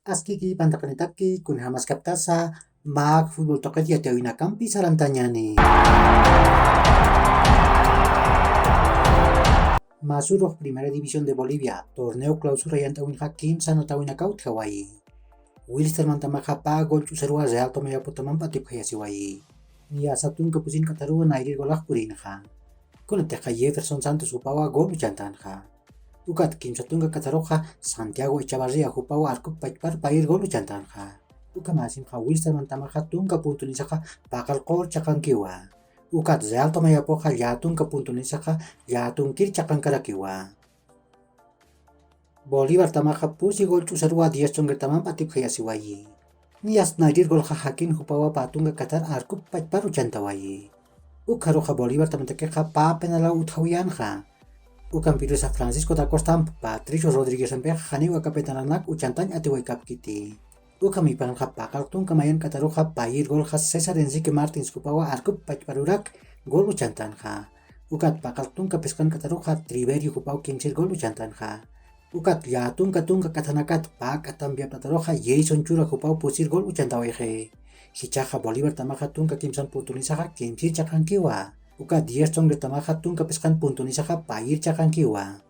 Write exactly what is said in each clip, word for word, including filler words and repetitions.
Askiki pantaqanitaki, kunjamaskaptasa, maak fútbol tuqit yatiyawinakampi sarantañani. Masurux Primera División de Bolivia, torneo clausura yant'awinxa kimsa anatawinakaw utjawayi. Wilstermantamaxa pä gol ch'usaruwa Real Tomayapotamamp atipjayasiwayi. Niyasa tunka pusin k'atharuwa nayrir golax purinxa. Kunatixa Jefferson Santos jupawa gol uchantanxa. Ukat kimsa tunka k'atharuxa Santiago Echavarría jupawa arkup pachpar payir gol uchantanxa. Ukhamasinxa Wilstermantamaxa tunka puntunisaxa paqallqur chaqankiwa. Ukat Real Tomayapuxa llätunka puntunisaxa llätunkir chaqankarakiwa. Bolívartamaxa pusi gol ch'usaruwa diez chongirtamamp atipjayasiwayi. Niyas nayrir golxa jakin jupawa pä tunka k'athar arkup pachpar uchantawayi. Ukxaruxa Bolívartamatakixa pä penalaw utjawiyanxa. Ukampirisa Francisco da Costamp Patricio Rodriguezampixa janiw aka penalanak uchantañ atiwaykapkiti. Ukhamipanxa paqallq tunka mayan k'atharuxa payir golxa César Enrique Martins jupawa arkup pachparurak gol uchantanxa. Ukat paqallq tunka phisqan k'atharuxa Triverio jupaw kimsir gol uchantanxa. Ukat llätunka tunka k'athanakat pä k'atamp yapt'ataruxa Jason Chura jupaw pusir gol uchantawayxi. Jichhaxa Bolívartamaxa tunka kimsan puntunisaxa kimsir chaqankiwa. Ukat diez chongirtamaxa tunka phisqan puntunisaxa payir chaqankiwa.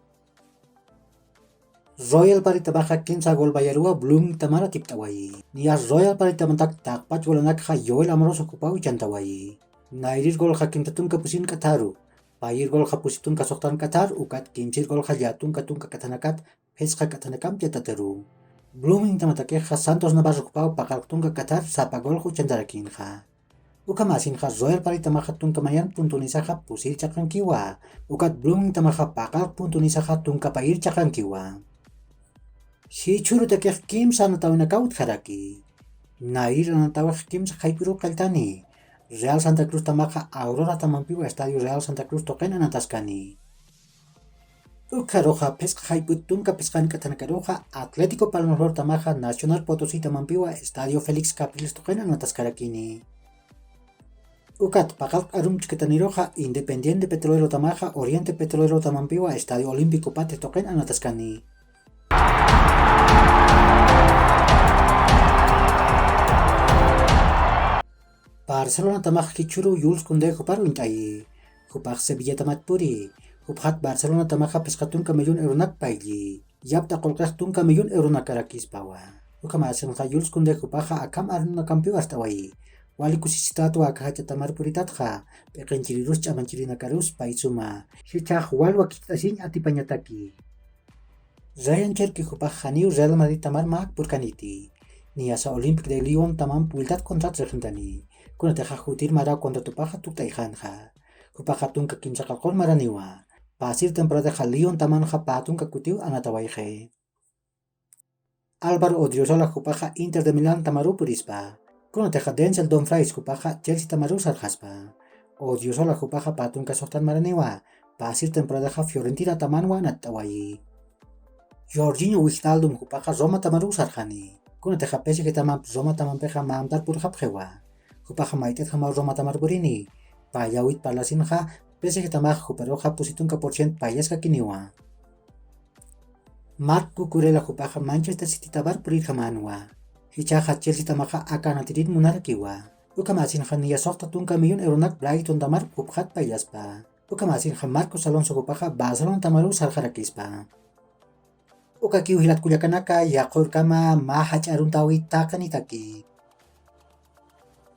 Royal Paritamaxa kimsa gol bayaruwa Bloomingtamar atipt'awayi. Niyas Royal Paritamantak taqpach golanakxa Joel Amoroso jupaw uchantawayi. Nayrir golxa kimsa tunka pusin k'atharu, payir golxa pusi tunka suxtan k'athar, ukat kimsir golxa llätunka tunka k'athanakat phisqa k'athanakamp yatataru. Bloomingtamatakixa Santos Navarro jupaw paqallq tunka k'athar sapa golx uchantarakinxa. Ukhamasinxa Royal Paritamaxa tunka mayan puntunisaxa pusir chaqankiwa. Ukat Bloomingtamaxa paqallq puntunisaxa tunka payir chaqankiwa. Jichhürutakix kimsa anatawinakaw utjaraki. Nayrir anatawix kimsa jayp'iruw qilltani. Real Santa Cruztamaxa Aurora Tamampiwa Estadio Real Santa Cruz tuqin anataskani. Ukxaruxa phisqa jayp'ut tunka phisqan k'athanakaruxa Atlético Palmaflortamaxa Nacional Potositamampiwa Estadio Félix Capriles tuqin anataskarakini. Ukat paqallq arum ch'ukitaniruxa Independiente Petrolerotamaxa Oriente Petrolerotamampiwa Estadio Olímpico Pati tuqin anataskani. Barcelonatamax jichhüruw Jules Koundé jupar uñt'ayi. Jupax Sevillatamat puri. Jupxat Barcelonatamaxa phisqa tunka millón euronak paylli. Yapt'a qullqix tunka millón euronakarakispawa. Ukhamasinxa Jules Koundé jupaxa akham arunakampiw arst'awayi. Wali kusisitätwa aka jach'atamar puritatxa, p'iqinchirirus ch'amanchirinakarus pay suma. Jichhax wal wakicht'asiñ atipañataki. Ryan Cherki jupax janiw Real Madridtamar mä purkaniti. Niyasa Olympique de Lyontamamp wiltat contrat rixintani. Kunatixa jutir maraw contratupaxa tukt'ayxänxa. Jupaxa tunka kimsa qallqur maraniwa. Pasir temporadaxa Lyontamanxa pä tunka kutiw anatawayxi. Álvaro Odriozola jupaxa Inter de Milantamaruw purispa. Kunatixa Denzel Dumfries jupaxa Chelseatamaruw sarxaspa. Odriozola jupaxa pä tunka suxtan maraniwa, pasir temporadaxa Fiorentinatamanwa anatt'awayi. Jorginho Wijnaldum jupaxa Romatamaruw sarxani. Kunatixa P S Gtamamp Romatamampixa mä amtar purxapxiwa. Jupaxa mayt'atjamaw Romatamar purini. Payllawit parlasinxa, P S Gtamax juparuxa pusi tunka por ciento payllaskakiniwa. Marc Cucurella jupaxa Manchester Citytamar purirjamänwa. Jichhaxa Chelseatamaxa aka anatirir munarakiwa. Ukhamasinxa niya suxta tunka millón euronak Brightontamar jupxat payllaspa. Ukhamasinxa Marcos Alonso jupaxa Barcelonatamaruw sarxarakispa. Ukakiw jilat kullakanaka, yaqhürkama mä jach'a aruntäwi taqinitaki.